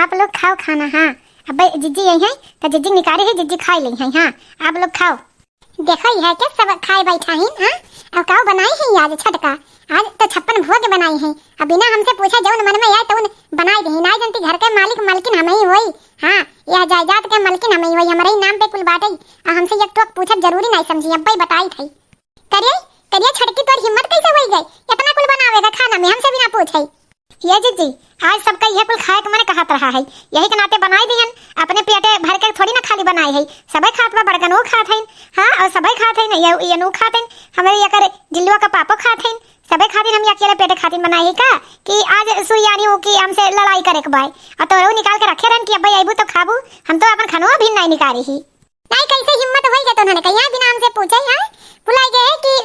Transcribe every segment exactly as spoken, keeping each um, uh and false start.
आप लोग खाओ खाना, हाँ। अब जिज्जी आई हैं, तो जिज्जी निकारे है, जिज्जी खाई ली हैं, हाँ। आप लोग खाओ। देखो, यह क्या सब खाए बैठा है, हाँ? अब का बनाई है आज छठ का? आज तो छप्पन भोग बनाई है। अब बिना हमसे पूछे जौन मन में आए तौन बनाई दे। नाई जनती घर के मालिक मलकिन हम ही होई, हाँ। यह जायदाद के मलकिन हम ही होई, हमरे ही नाम पे कुल बाटे। और हमसे एक टोक पूछब जरूरी नहीं समझी, अब बताई थई। करिए, करिए छटकी, तोर हिम्मत कैसे होई गई इतना कुल बनावे का खाना में हमसे बिना पूछे? ये जिज्जी, आज सबका यह कुल खाए के मन कहत रहा है, यही के नाते बनाई दिहन। अपने पेटे भर के थोड़ी ना खाली बनाए है, सबे खात बा, बड़कनू खात हइन, हाँ, और सबे खात हइन, ये, ये नू खात हइन, हमरे एकर जिल्लुआ का पापो खात हइन, सबे खातिर हम अकेले पेटे खातिर बनाए है का? कि आज सुइयानी हो कि हमसे लड़ाई करे के बाय, और तोहरो निकाल के रखे रहन कि अब्बे अइबू तो खाबू। हम तो अपन खनुआ भी नहीं निकाली ही। नाई, कैसे हिम्मत होई गए तो उन्होंने कहा, यहाँ बिना हमसे पूछे, हाँ? भुलाई गए कि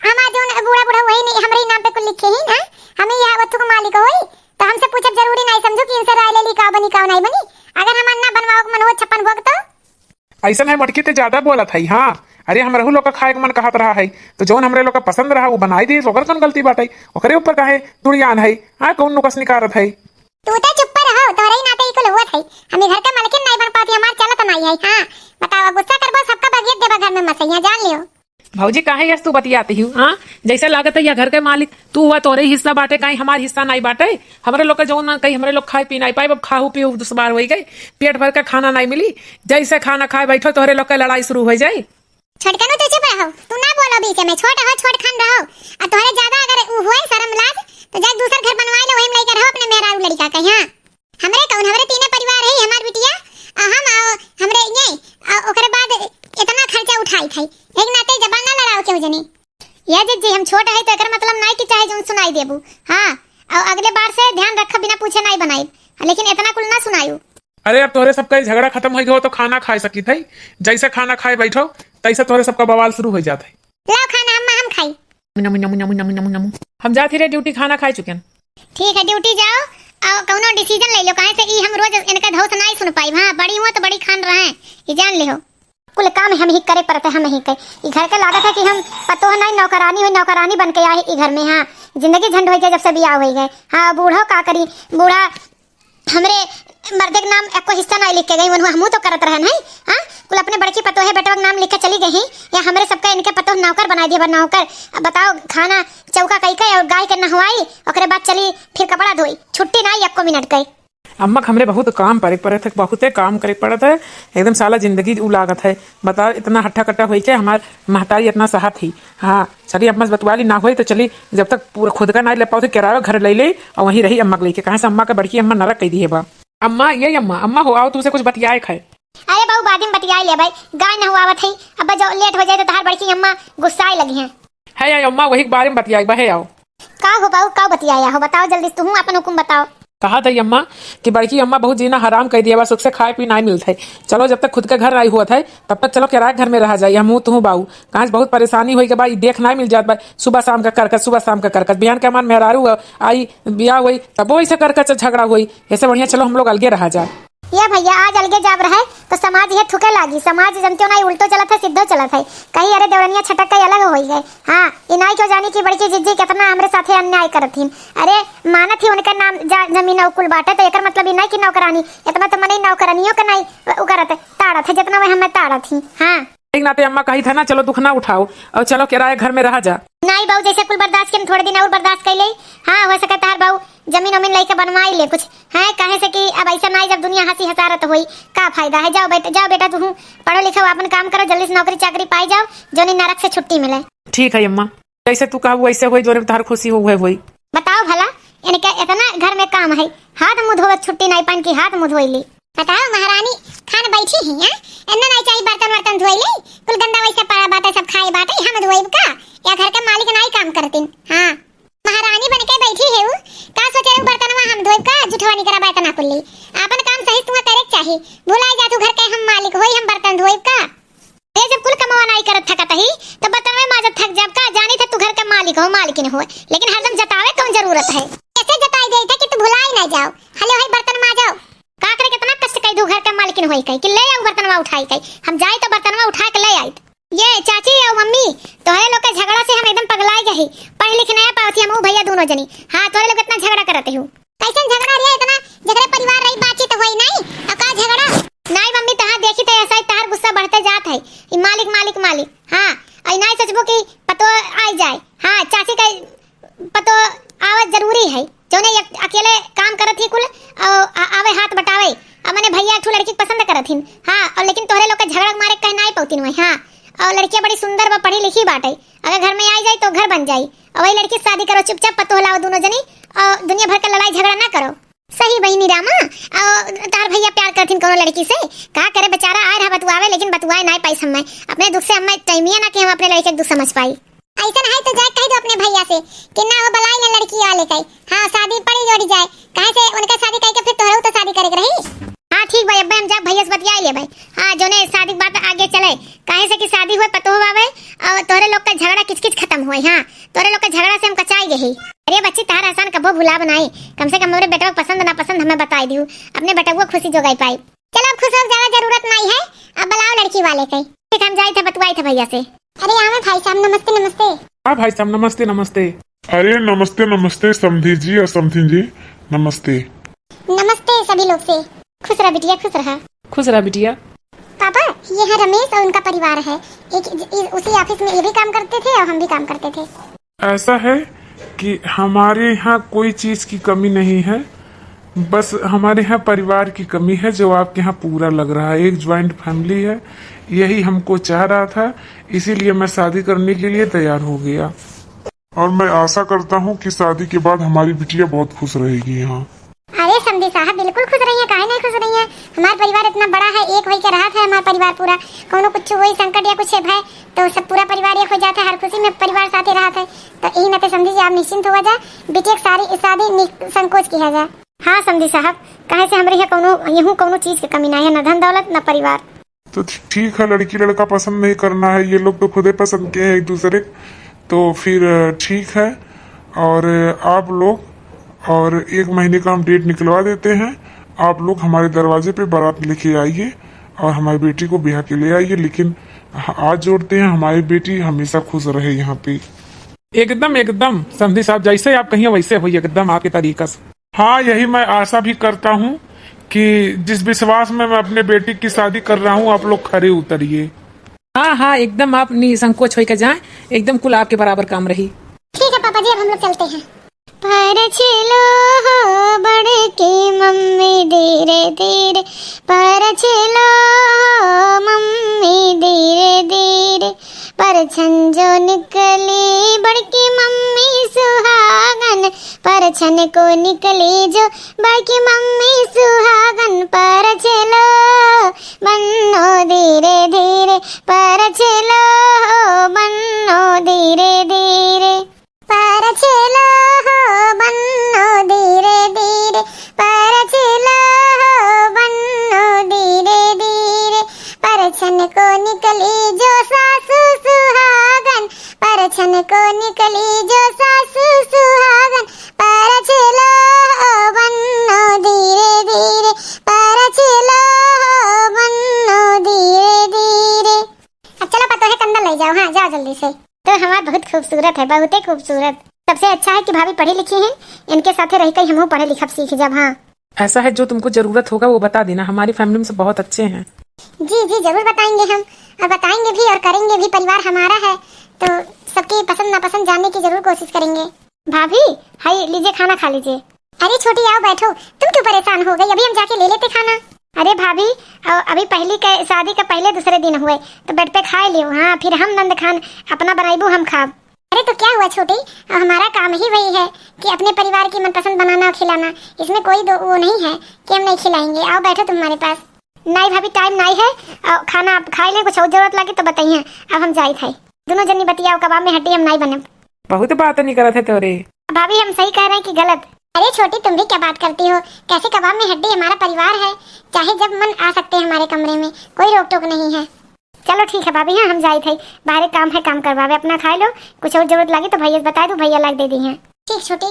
हमार जौन बूढ़ा बूढ़ा वही नहीं, हमरे ही नाम पे कुल लिखे ही ना, हमें यह वस्तु का मालिक होई, तो हमसे पूछब जरूरी नहीं समझो कि इनसे राय ले ली, का बनी का नहीं बनी। अगर हमार ना बनवाओ के मन हो छप्पन भोग तो। ऐसन है मटकी ते ज्यादा बोलत है, हाँ। अरे, हम रहू लोग का खाए के मन कहत रहा है, तो जौन हमरे लोग का पसंद रहा वो बनाई दी, ओकर कौन गलती बाटे? ओकरे ऊपर काहे दुड़ियान है? हाँ, कौन नुकस निकारत है? तू तो चुप्पे रहो, तोहरे ही नाते ई कुल हुवत है। हम ई घर के मालकिन नहीं बन पाती, हमार चलत नहीं है। हाँ, बताओ, गुस्सा करबो, सबका बगियत देबा घर में मसैया, जान लियो। भौजी, काहे यस तू बतियाती हूँ, हाँ? जैसे लागत है यह घर के मालिक तू हुआ, तोहरे ही हिस्सा बाटे, काहे हमार हिस्सा नहीं बाटे? हमरे लोग के जौन मन कही, हमरे लोग खाए पी नहीं पाए, अब खाहू पीहू दुश्वार होई गए, पेट भर के खाना नहीं मिली, जैसे खाना खाए बैठो, तोहरे लोग के लड़ाई शुरू हो जाए। छोटकनू, तू चुप रहो, तू ना बोलो बीच में, छोट हो, छोट खान रहो। आ तोहरे ज्यादा अगर उ होए शर्म लाज, तो जाके दूसर घर बनवाए लो, वही में लेके रहो अपने मेहरारू लड़का के। हाँ, हमरे कौन, हमरे तीने परिवार है, हमार बिटिया, आ हम, आओ, हमरे ये, आ ओकरे बाद इतना खर्चा उठाई थाई, एक नाते जबान ना लड़ाओ केहू जनी। ये जिज्जी, हम छोट है तो एकर मतलब नाई कि चाहे जौन सुनाई देबू। हाँ, और अगले बार से ध्यान रख, बिना पूछे नाई बनाई, लेकिन इतना कुल ना सुनायू। अरे, अब तोहरे सबका झगड़ा खत्म हो गयो तो खाना खाए सकी थे। जैसे खाना खाए बैठो, तैसे तोहरे सबका बवाल शुरू हो जात है। लाओ खाना, अम्मा, हम खाई। नमु, नमु, नमु, नमु, नमु, नमु। हम जात ही रे ड्यूटी, खाना खाए चुके हैं। ठीक है, ड्यूटी जाओ, और कौनो डिसीजन ले लो, काहे से ई हम रोज इनका धौस ना ही सुन पाई। हाँ, बड़ी हुआ तो बड़ी खान रहे, ये जान ले हो। कुल काम हम ही करे पड़ते, हम ही करे। ई घर के लागत है कि हम पतोह नहीं, नौकरानी हुई, नौकरानी बन के आए ई घर में। हाँ, जिंदगी झंड हो गई जब से बियाह हो गए। हाँ, बूढ़ो का करी, बूढ़ा हमरे मर्दे के नाम एको हिस्सा ना लिख के गई, वनु हमहू तो करत रहन है। हाँ, कुल अपने बड़की पतोहे बेटवा के नाम लिख के चली गई हैं, या हमरे सबका इनके पतोह नौकर बनाई दिया बा, नौकर। अब बताओ, खाना चौका कई के और गाय के नहवाई, ओकरे बाद चली फिर कपड़ा धोई, छुट्टी ना एको मिनट के। अम्मा के हमरे बहुत काम परे पड़त है, बहुते काम करे पड़त है, एकदम साला जिंदगी उ लागत है। बताओ, इतना हट्टा कट्टा होई के हमार महतारी इतना सहत ही। हाँ, चली अम्मा से बतवा ली, ना होई तो चली, जब तक पूरा खुद का ना ले पाओ तो किराया घर ले ले और वहीं रही अम्मा के लेके। कहाँ से अम्मा के बड़की अम्मा नरक कह दी है बा। अम्मा, ये अम्मा, अम्मा हो, आओ, तुमसे कुछ बतियाए खाए। अरे बहू, बाद में बतियाए ले भाई, गाय नहवावत है, अब जो लेट हो जाए तो तहार बड़की अम्मा गुस्साए लगी हैं। है, है अम्मा, वही के बारे में बतियाए बा, है, आओ। का हो बहू, का बतियाया हो, बताओ जल्दी, तुम अपन हुक्म बताओ। कहा था अम्मा कि बड़की अम्मा बहुत जीना हराम कर दिया बा, सुख से खाए पी नहीं मिलत है। चलो, जब तक खुद के घर नहीं हुआ था, तब तक चलो किराए घर में रहा जाए, हमहू तुहू बाऊ। कहाँ से बहुत परेशानी होई के बा, ई देख नहीं मिल जात बा, सुबह शाम का करकट, सुबह शाम का करकट। बिहान के हमार मेहरारू आई, बियाह होई, तबो ऐसे करकट से झगड़ा होई। ऐसे बढ़िया चलो हम लोग अलगे रहा जाए। ये भैया, आज अलगे जाब रहे तो समाज ये थुके लागी। समाज जनतियों नहीं, उल्टो चलत है, सीधो चलत है। कहीं अरे देवरनिया छटक के अलग होई गए। हाँ, ई नाई क्यों जानी कि बड़की जिज्जी कितना हमरे साथे अन्याय करत थी। अरे मानत ही उनके नाम जा, जमीन और कुल बाटे, तो एकर मतलब ई नाई कि नौकरानी, इतना तो मने नौकरानियों के नाई उ करत, ताड़त है, जितना वे हमें ताड़त ही। हाँ। एक नाते अम्मा कही था ना, चलो दुख ना उठाओ और चलो किराए घर में रहा जा। नाई बहू, जैसे कुल बर्दाश्त के थोड़े दिन और बर्दाश्त कर ले। हाँ, हो सके तार बहू जमीन उमीन लेके बनवाई ले कुछ, हैं? काहे से कि अब ऐसा नाई, जब दुनिया हंसी हंसारत होई, का फायदा है? जाओ बेटा, जाओ बेटा, तू पढ़ो लिखो, अपन काम करो, जल्दी से नौकरी चाकरी पाई जाओ, जोनी नरक से छुट्टी मिले। ठीक है अम्मा, जैसे तू कहबू वैसे होई, जोने में तोहार खुशी हो उहे होई। बताओ भला, इनके इतना घर में काम है, हाथ मुंह धोवे छुट्टी नहीं पाइन की हाथ मुंह धोई ली। बताओ महारानी, खान बैठी ही, हैं? इन्ना नहीं चाहिए बर्तन वर्तन धोई ले, कुल गंदा वैसे पड़ा बाटे, सब खाए बाटे, हम धोइब का? या घर के मालिक नहीं काम करतीन? हाँ, महारानी बन के बैठी है उ, का सोचे उ बर्तनवा हम धोइब का? जुठवा निकरा बा इतना कुल्ली, आपन काम सही तुआ करे के चाही। भुलाई जा तू घर के हम मालिक होई, हम बर्तन धोइब का? ए, जब कुल कमवा नाई करत थकत ही, तब बर्तनवे माजत थक जाब का? जानी थे तू घर के मालिक हो, मालकिन हो, लेकिन हरदम जतावे कौन जरूरत है? कैसे जताई दे थे कि तू भुलाई ना जाओ? हले भाई बर्तन माजो। का करे, कितना कष्ट कई दू घर के मालकिन होई कई कि ले आऊ बर्तनवा उठाई कई, हम जाई तो बर्तनवा उठा के ले आई। ये चाची और मम्मी, तोहरे लोग के झगड़ा से हम एकदम पगलाई गए ही। पढ़ लिख नया पावती हम ऊ भैया दोनों जनी। हाँ, तोहरे लोग इतना झगड़ा करते हो। कैसन झगड़ा रे इतना? झगड़े परिवार रही, बातचीत होई तो आ-, आवे हाथ बटावे। अब मने भइया एक ठो लड़की के पसंद करत हिन। हाँ, और लेकिन तोहरे लोग के झगड़ा के मारे कहे नाई पौतिन हुए। हाँ, और लड़किया बड़ी सुंदर बा, पढ़ी लिखी बाटे। अगर घर में आई जाई तो घर बन जाई। और वही लड़की से शादी करो, चुपचाप पतोह लाओ दोनों जनी, और दुनिया भर का लड़ाई झगड़ा ना करो। सही बहिनी रामा, और तार भइया प्यार करथिन कोनो लड़की से, का करे बेचारा आए रहा बतुआवे, लेकिन बतुआए नाई पाइस हमें। अपने दुख से हमें टाइमिया ना कि हम अपने लड़के के दुख समझ पाई। ऐसन है तो जाए कह दो अपने भइया से कि ना हो बलाई ना लड़की वाले का। हाँ, शादी पड़ी जोड़ी जाए, काहे से उनका शादी करके फिर तोहरो तो शादी करे के रही। हाँ ठीक भाई, अब हम जा भइया से बतिया ले भाई। हाँ, जोने शादी के बात आगे चले, काहे से कि शादी हुए पतोह बावे और तोहरे लोग का झगड़ा किचकिच खत्म हुए। हाँ, तोहरे लोग का झगड़ा से हम कचाई गए ही। अरे बच्ची, तार एहसान कबो भुला बनाई, कम से कम हमरे बेटवा के पसंद ना पसंद हमें बताई दियो, अपने बेटवा खुशी जोगाई पाई। चलो अब खुश हो, ज्यादा जरूरत नहीं है, अब बुलाओ लड़की वाले के। ठीक, हम जाई थे बतुआई थे भइया से। अरे आवे भाई साहब, नमस्ते नमस्ते। हाँ भाई साहब, नमस्ते नमस्ते। अरे नमस्ते नमस्ते समधी जी और समधिन जी, नमस्ते। नमस्ते सभी लोग से। खुश रहा बिटिया, खुश रहा। खुश रहा बिटिया। पापा, ये है रमेश और उनका परिवार है। एक, इ-, उसी ऑफिस में ये भी काम करते थे और हम भी काम करते थे। ऐसा है कि हमारे यहाँ कोई चीज़ की कमी नहीं है, बस हमारे यहाँ परिवार की कमी है जो आपके यहाँ पूरा लग रहा है। एक ज्वाइंट फैमिली है, यही हमको चाह रहा था, इसीलिए मैं शादी करने के लिए तैयार हो गया। और मैं आशा करता हूँ कि शादी के बाद हमारी बिटिया बहुत खुश रहेगी यहाँ। अरे समधी साहब, बिल्कुल खुश रही है, काहे नहीं खुश रही है? हमार परिवार इतना बड़ा है, एक होई के रहत है हमार परिवार पूरा। कौनो कुछ होई संकट या कुछ है भय, तो सब पूरा परिवार एक हो जाता है, हर खुशी में परिवार साथे रहत है। तो यही नाते समधी जी आप निश्चिंत हुआ जाए, बिटिया के सारी शादी नि-, संकोच किया जाए। हाँ समधी साहब, काहे से हमरे यहाँ कौनो, यहूँ कौनो चीज के कमी ना है, ना धन दौलत, ना परिवार। तो ठीक है, लड़की लड़का पसंद नहीं करना है, ये लोग तो खुदे पसंद के हैं एक दूसरे, तो फिर ठीक है। और आप लोग, और एक महीने का हम डेट निकलवा देते हैं, आप लोग हमारे दरवाजे पे बारात लेके आइए और हमारी बेटी को ब्याह के ले आइए, लेकिन हाथ जोड़ते हैं, हमारी बेटी हमेशा खुश रहे यहाँ पे। एकदम, एकदम समधी साहब, जैसे आप कहिए वैसे होई, एकदम आपके तरीका से। हाँ, यही मैं आशा भी करता हूँ कि जिस विश्वास में मैं अपने बेटी की शादी कर रहा हूँ, आप लोग खरे उतरिए। हाँ, हाँ, एकदम आप निसंकोच होइके जाएं, एकदम कुल आपके बराबर काम रही। ठीक है पापा जी, अब हम लोग चलते हैं। परछलो हो बड़की मम्मी धीरे धीरे, परछलो हो मम्मी धीरे धीरे, परछन जो निकली बड़की मम्मी सुहागन, परछन को निकली जो बड़की मम्मी सुहागन, परछलो बन्नो धीरे धीरे, परछलो बन्नो धीरे धीरे। परछलो हो बन्नो धीरे धीरे, परछलो हो बन्नो धीरे धीरे, परछन को निकली जो सासू सुहागन, परछन को निकली जो सासू सुहागन, परछलो हो बन्नो धीरे धीरे, परछलो हो बन्नो धीरे धीरे। अब चलो पतोहे के अंदर ले जाओ, हाँ जाओ जल्दी से। तो हमार बहुत खूबसूरत है, बहुते खूबसूरत। सबसे अच्छा है कि भाभी पढ़ी लिखी हैं, इनके साथे रह के हमहू पढ़े लिखब सीख जब। हाँ। ऐसा है, जो तुमको जरूरत होगा वो बता देना, हमारी फैमिली में से बहुत अच्छे हैं। जी जी, जरूर बताएंगे हम, और बताएंगे भी और करेंगे भी। परिवार हमारा है तो सबकी पसंद नापसंद जानने की जरूर कोशिश करेंगे। भाभी, हाय लीजिए, खाना खा लीजिए। अरे छोटी, आओ बैठो, तुम क्यों परेशान हो गई? अभी हम जाके ले लेते खाना। अरे भाभी, अ-, अभी पहली के, शादी का पहले दूसरे दिन हुए, तो बेड पे खाए लियो। हाँ, फिर हम नंद खान अपना बनाइबू, हम खाब। अरे तो क्या हुआ छोटी, हमारा काम ही वही है कि अपने परिवार की मनपसंद बनाना और खिलाना, इसमें कोई दो वो नहीं है कि हम नहीं खिलाएंगे। आओ बैठो तुम हमारे पास। नहीं भाभी, टाइम नहीं है, अ, खाना आप खाए ले, कुछ और जरूरत लगे तो बताइए। अब हम जाइत है, दोनों जनी बतियाओ, कबाब में हड्डी हम नहीं बने। बहुत बात नहीं करत है तोरे। भाभी, हम सही कह रहे हैं कि गलत? अरे छोटी, तुम भी क्या बात करती हो? कैसे कबाब में हड्डी? हमारा परिवार है, चाहे जब मन आ सकते हैं हमारे कमरे में, कोई रोक टोक नहीं है। चलो ठीक है भाभी, हाँ हम जाइत है, बाहरे काम है, काम करवावे, अपना खाए लो, कुछ और जरूरत लगे तो भैया से बताए दो, भैया लाके दे दी हैं। ठीक छोटी।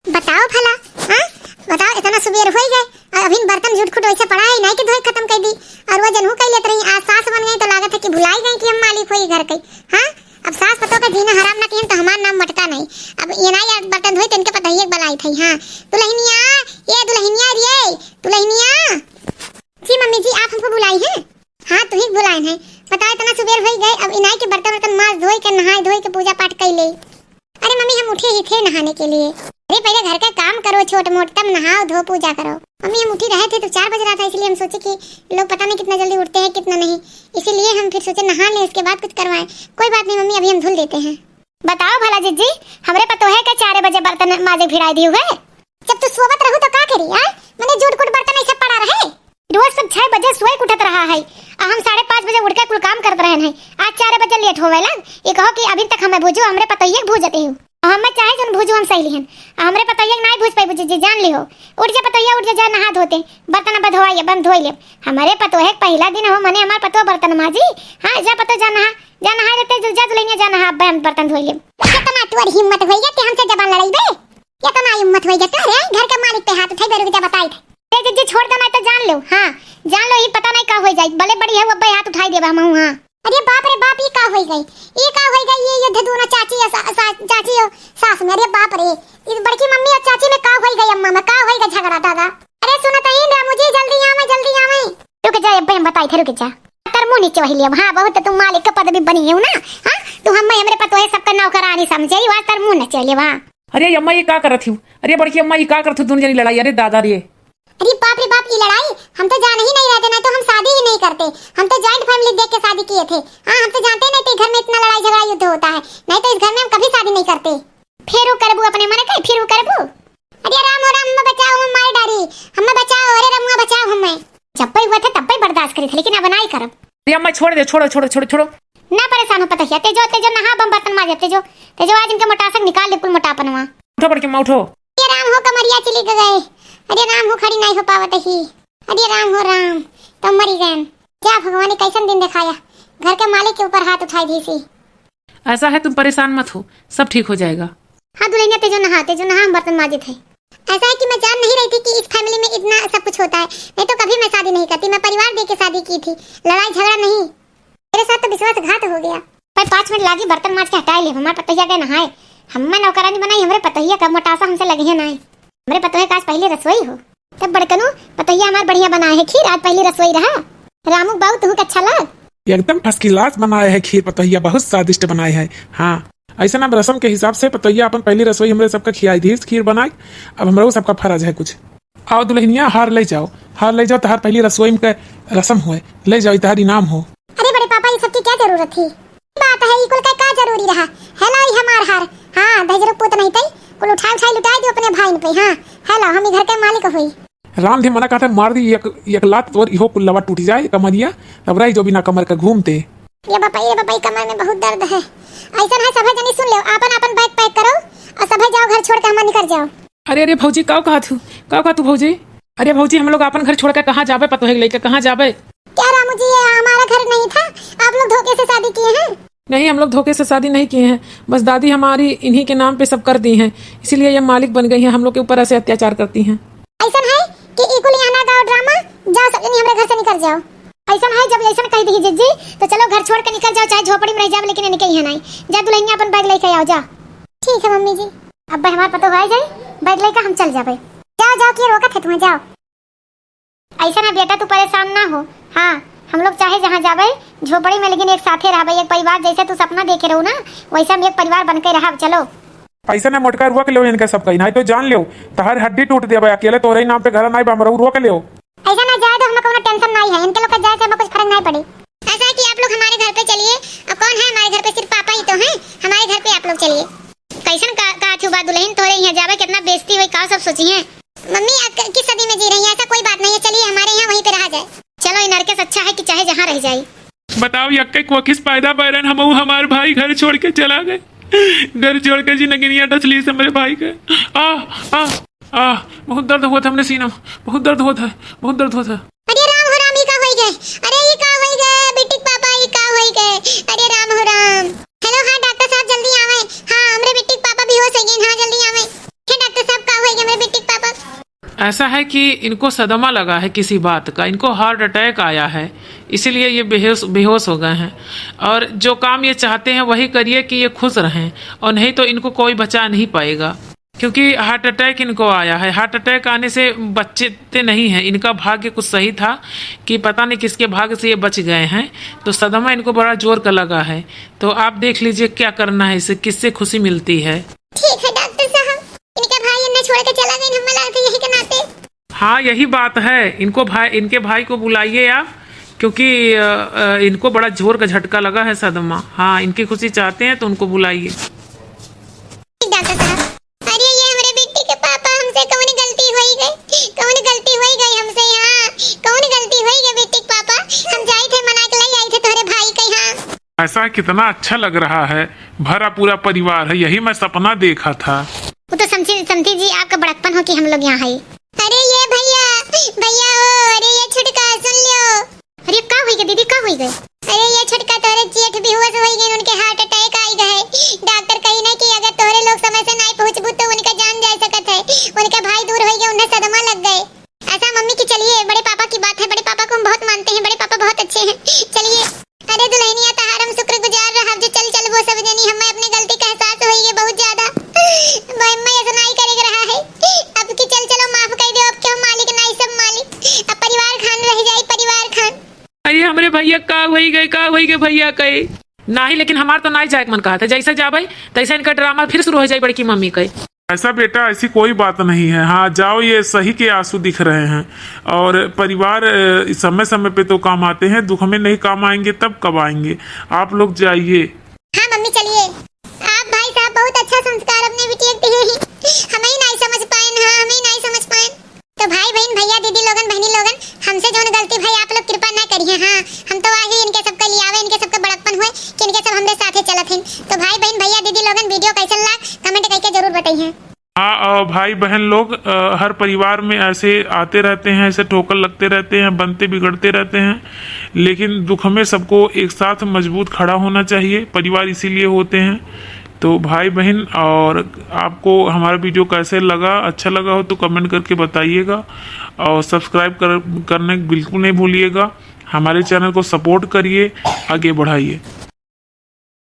बताओ भला, हाँ बताओ, इतना सुबेर हो गए और अभी बर्तन झुटखुट वैसे पड़ा है, नहीं के धोए खत्म कर दी, और वो जनहू कह लेत रही, आज सास बन गई तो लागत है कि भुलाई गई कि हम मालिक होई घर के। हाँ, अब सास पतोह का जीना हराम ना किहन तो हमार नाम मटका नहीं। अब ये ना यार बर्तन धोई तो इनके पता ही एक बलाई थी। हाँ दुल्हनिया, ये दुल्हनिया रे, दुल्हनिया। जी मम्मी जी, आप हमको बुलाई हैं? हाँ तुही बुलाए हैं। बताओ इतना सुबेर हो गए, अब इनाई के बर्तन वर्तन माज धोई के नहाए धोई के पूजा पाठ कर ले। अरे मम्मी हम उठे ही थे नहाने के लिए। अरे पहले घर का काम करो छोट मोट, तब नहाओ धो पूजा करो। मम्मी, हम उठी रहे थे तो चार बज रहा था, इसलिए हम सोचे कि लोग पता नहीं कितना जल्दी उठते हैं कितना नहीं, इसीलिए हम फिर सोचे नहा लें, इसके बाद कुछ करवाएं। कोई बात नहीं मम्मी, अभी हम धुल देते हैं। बताओ भला जिज्जी, हमरे पतोहे के चार बजे बर्तन माजे भिड़ाई दियो है। जब तू सोवत रहू तो का करी, आय? मने जूठ कुट बर्तन ऐसे पड़ा रहे। रोज सब छह बजे सोए के उठत रहा है, आ हम साढ़े पाँच बजे उठ के कुल काम करत रहन है। आज चार बजे लेट होवे लग, ये कहो कि अभी तक हमें भूजो, हमरे पतोहिए के भूजते हो। आ हमें चाहे जन भूजो, हम सही लिहन, आ हमरे पतोहिए के नाई भूज पाई, बुझे जी, जान लिहो। उठ जा पतोहिया, उठ जा, जा नहा धोते, बर्तन अब धोवाइए, बन धोई ले। हमारे पतोहे के पहला दिन हो, मने हमार पतोह बर्तन माजी। हाँ, जा पतो, जा नहा, जा नहा लेते, जा दुल्हनिया, जा नहा, अब हम बर्तन धोई ले। कितना तोर हिम्मत होई गया कि हमसे जबान लड़ाई बे? कितना हिम्मत होई गया तोरे, घर के मालिक पे हाथ उठाई बे, रुक जा बताई थे। ए जिज्जी, छोड़ दो, नहीं तो जान लो। हाँ, जान लो, ये पता नहीं का हो जाए, भले बड़ी है वो अब्बे हाथ उठाई देबा हम। हाँ। अरे बाप रे बाप, ये का होई गई, ये का होई गई, ये युद्ध दोनों चाची और सा-, सा-, चाची और सास में। अरे बाप रे, इस बड़की मम्मी और चाची में का होई गई, अम्मा में का होई गई झगड़ा दादा। अरे सुनो तो इन रामू जी, जल्दी आवे, जल्दी आवे। रुक जा, अब्बे हम बताई थे, रुक जा। तर मुंह नीचे वही लिया, हाँ, बहुत तुम मालिक के पदवी बनी है ना। हाँ, तू हम हमरे पतोहे सबका नौकरानी समझे, ये बात तर मुंह नीचे लिया, हाँ। अरे अम्मा, ये का करत हूँ? अरे बड़की अम्मा, ये का करत हूँ? दोनों जनी लड़ाई, अरे दादा रे। अरे बाप रे बाप, ई लड़ाई हम तो जान ही नहीं रहे थे, नहीं तो हम शादी ही नहीं करते। हम तो जॉइंट फैमिली देख के शादी किए थे। हाँ, हम तो जानते ही नहीं थे घर में इतना लड़ाई झगड़ा युद्ध होता है, नहीं तो इस घर में हम कभी शादी नहीं करते। फिर वो करबू अपने मन के, फिर वो करबू। अरे राम हो राम, हमें बचाओ, हमें मार डारी, हमें बचाओ, अरे रमुआ बचाओ हमें। जब पे हुआ था तब पे बर्दाश्त करी थे, लेकिन अब नहीं करब। अरे अम्मा छोड़ दे, छोड़ो, छोड़ो, छोड़ो, छोड़ो। ना परेशान हो पतोहिया, तेजो, तेजो नहा, बम बर्तन माजे, तेजो, तेजो आज इनके मोटासक निकाल ले, कुल मोटापनवा। उठो बड़की अम्मा, उठो। अरे राम हो, कमरिया चली गए। अरे राम हो, खड़ी नहीं हो पावत ही। अरे राम हो राम, तो मरी गए। क्या भगवान ने कैसन दिन दिखाया, घर के मालिक के ऊपर हाथ उठाई दी सी। ऐसा है, तुम परेशान मत हो, सब ठीक हो जाएगा। हाँ दुल्हनिया, तेजो नहा, तेजो नहा, हम बर्तन माजित है। ऐसा है कि मैं जान नहीं रही थी कि इस फैमिली में इतना सब कुछ होता है, नहीं तो कभी मैं शादी नहीं करती। मैं परिवार दे के शादी की थी, लड़ाई झगड़ा नहीं। मेरे साथ तो विश्वासघात हो गया। भाई पाँच मिनट लागी, बर्तन माज के हटाए ले, हमार पतोहिया के नहाए। हम्मे नौकरानी बनाई, हमरे पतोहिया का मोटासा हमसे लगी है नाई। हमरे पतोहिया का आज पहली रसोई हो। तब बड़कनू, पतोहिया हमार बढ़िया बनाए है खीर, आज पहली रसोई रहा। रामू बाबू, तुहू के अच्छा लग? एकदम फर्स्ट क्लास बनाए है खीर पतोहिया, बहुत स्वादिष्ट बनाए है। हाँ, ऐसे ना रसम के हिसाब से पतोहिया अपन पहली रसोई हमरे सबका खियाई दी, खीर बनाए। अब हमरो सबका फर्ज है कुछ। आओ दुल्हनिया, हार ले जाओ, हार ले जाओ, तहार पहली रसोई में के रसम होए, ले जाओ, तहार इनाम हो। अरे बड़े पापा, ये सब की क्या जरूरत थी? बात है, ई कुल का का जरूरी रहा? हेलो, ई हमार हार। हाँ, दहेजरू पूत नहीं तई, कुल उठाई उठाई लुटाई दियो अपने भाईन पे। हाँ, हेलो, हम ई घर के मालिक होई। राम धे मना कहते मार दी एक, एक लात तोर इहो कुल्लवा टूट जाए कमरिया, तब रही जो बिना कमर के घूमते। ये बापा, ये बापा, ई कमर में बहुत दर्द है। ऐसन है, सभे जनी सुन लो, आपन आपन बैग पैक करो और सभे जाओ घर छोड़ के, हमार निकल जाओ। अरे, अरे भौजी, का कहत हू? का कहत हू भौजी? अरे भौजी, हम लोग आपन घर छोड़ के कहाँ जाबे? पतोहे के लेके कहाँ जाबे? क्या रामू जी, ये हमारा घर नहीं था? आप लोग धोखे से शादी किए हैं। नहीं, हम लोग धोखे से शादी नहीं किए हैं, बस दादी हमारी इन्हीं के नाम पे सब कर दी हैं, इसीलिए ये मालिक बन गई हैं, हम लोग के ऊपर ऐसे अत्याचार करती हैं। ऐसन है कि ई कुल यहाँ ना गाओ ड्रामा, जाओ सब जनी हमरे घर से निकल जाओ। ऐसन है, जब ऐसन कह दी जिज्जी, तो चलो घर छोड़ के निकल जाओ, चाहे झोपड़ी में रह जाओ, लेकिन इनके यहाँ नहीं। जा दुल्हनिया अपन बैग लेके आओ, जा। ठीक है मम्मी जी। अब हमार पतोह आ जाए, बैग लेके हम चल जाबे। जाओ, जाओ, के रोकत है तुम्हें, जाओ। ऐसा ना बेटा, तू परेशान ना हो। हाँ, हम लोग चाहे जहाँ जाबे, झोपड़ी में, लेकिन एक साथे रहबे, एक परिवार, जैसे तू सपना देखे रहू ना, वैसे हम एक परिवार बन के रहब। चलो। ऐसा ना मोटका, रोक लेओ इनका सबका, नहीं तो जान लेओ, तहार हड्डी टूट देबे। अकेले तोरे नाम पे घर नहीं बा, हमरो रोक लेओ। ऐसा ना जाए तो हमें कोनो टेंशन नहीं है, इनके लोग का जाए से हमें कुछ फर्क नहीं पड़े। ऐसा है कि आप लोग हमारे घर पे चलिए, और कौन है हमारे घर पे, सिर्फ पापा ही तो हैं, हमारे घर पे आप लोग चलिए। कैसन का, का थी बात दुल्हन, तोरे यहाँ जाबे कितना बेइज्जती हुई, का सब सोची हैं। मम्मी, आप क-, किस सदी में जी रही हैं? ऐसा कोई बात नहीं है, चलिए हमारे यहाँ वहीं पे रहा जाए। चलो, इ नरके से अच्छा है कि चाहे जहाँ रह जाए। बताओ, यक्के कोखिस पैदा बैरन हमहू, हमार भाई घर छोड़ के चला गए। घर छोड़ के जिंदगी नहीं डसली से मेरे भाई के। आ, आ, आ, बहुत दर्द होत है हमरे सीना में, बहुत दर्द होत है, बहुत दर्द होत है। अरे राम हो राम, ई का होई गए? अरे ई का होई गए? बिट्टी के पापा, ई का होई गए? अरे राम हो राम। हेलो, हाँ डॉक्टर साहब, जल्दी आवे। हाँ, हमरे बिट्टी के पापा बेहोश हो गए। हाँ, जल्दी आवे। हे डॉक्टर साहब, का होई गए हमरे बिट्टी के पापा? ऐसा है कि इनको सदमा लगा है किसी बात का, इनको हार्ट अटैक आया है, इसीलिए ये बेहोश, बेहोश हो गए हैं। और जो काम ये चाहते हैं वही करिए कि ये खुश रहें, और नहीं तो इनको कोई बचा नहीं पाएगा, क्योंकि हार्ट अटैक इनको आया है। हार्ट अटैक आने से बचते नहीं हैं, इनका भाग्य कुछ सही था कि पता नहीं किसके भाग्य से ये बच गए हैं। तो सदमा इनको बड़ा जोर का लगा है। तो आप देख लीजिए क्या करना है इसे, किससे खुशी मिलती है। ठीक है डॉक्टर साहब, इनका भाई हाँ, यही बात है। इनको भाई, इनके भाई को बुलाइए आप, क्योंकि, अ, अ, इनको बड़ा जोर का झटका लगा है, सदमा। हाँ, इनकी खुशी चाहते हैं तो उनको बुलाइए। डॉक्टर साहब, अरे ये हमरे बिट्टी के पापा, हमसे कौन गलती होई गई, कौन गलती होई गई हमसे यहाँ, कौन गलती होई गई बिट्टी के पापा? हम जाई थे मना के लाई आई थे तोहरे भाई के यहाँ। ऐसा कितना अच्छा लग रहा है, भरा पूरा परिवार है, यही मैं सपना देखा था। वो तो समझी, समझी जी, आपका बड़कपन हो कि हम लोग यहाँ है। अरे ये भैया, भैया हो, अरे ये छुटका, सुन लियो। अरे का हुई गए दीदी, का हुई गए? अरे ये छुटका तोरे जेठ बेहोश होई गए, उनके heart attack आई गए। डॉक्टर कही ना कि अगर तोरे लोग समय से नहीं पहुँचबू तो उनका जान जा सकत है। उनका भाई दूर होई गए, उन्हें सदमा लग गए। ऐसा मम्मी कि चलिए, बड़े पापा की बात है, बड़े पापा को हम बहुत मानते हैं, बड़े पापा बहुत अच्छे हैं। चलिए। अरे दुल्हनिया, तहार हम शुक्रगुजार रहब जो चल चलबो सब जनी, हमें अपने गलती का एहसास होई है बहुत ज्यादा। भाई मैं ऐसा नहीं करे के रहा है, अब की चल चलो, माफ कर दो, अब क्यों मालिक नहीं सब मालिक, अब परिवार खान रह जाई, परिवार खान। अरे हमरे भैया का होई गए, का होई गए भैया कहे? नाही, लेकिन हमार तो नाही जाए के मन कहा था। जैसे जाबे तैसे इनका ड्रामा फिर शुरू हो जाए बड़की मम्मी के। ऐसा बेटा, ऐसी कोई बात नहीं है। हाँ जाओ, ये सही के आंसू दिख रहे हैं। और परिवार, अ, समय समय पे तो काम आते हैं, दुख में नहीं काम आएंगे तब कब आएंगे? आप लोग जाइए। हाँ मम्मी चलिए। आप भाई साहब बहुत अच्छा संस्कार अपने बिटिया के दिए ही। हमें ही नहीं समझ पाए, हाँ हमें ही नहीं समझ पाए। तो भाई बहन, भैया दीदी लोगन, बहनी लोगन, हमसे जौन गलती भाई आप लोग कृपा ना करिए। हाँ हम तो आगे इनके सबके लिए आवे, इनके सबके बड़कपन हुए कि इनके सब हमरे साथे चलत हैं। तो भाई बहन, भैया दीदी लोगन, video कैसन लाग comment करके जरूर बताइए। हाँ, अ, भाई बहन लोग, अ, हर परिवार में ऐसे आते रहते हैं, ऐसे ठोकर लगते रहते हैं, बनते बिगड़ते रहते हैं, लेकिन दुख में सबको एक साथ मजबूत खड़ा होना चाहिए। परिवार इसीलिए होते हैं। तो भाई बहन, और आपको हमारा video कैसे लगा, अच्छा लगा हो तो comment करके बताइएगा, और subscribe कर, करने बिल्कुल नहीं भूलिएगा। हमारे channel को support करिए, आगे बढ़ाइए।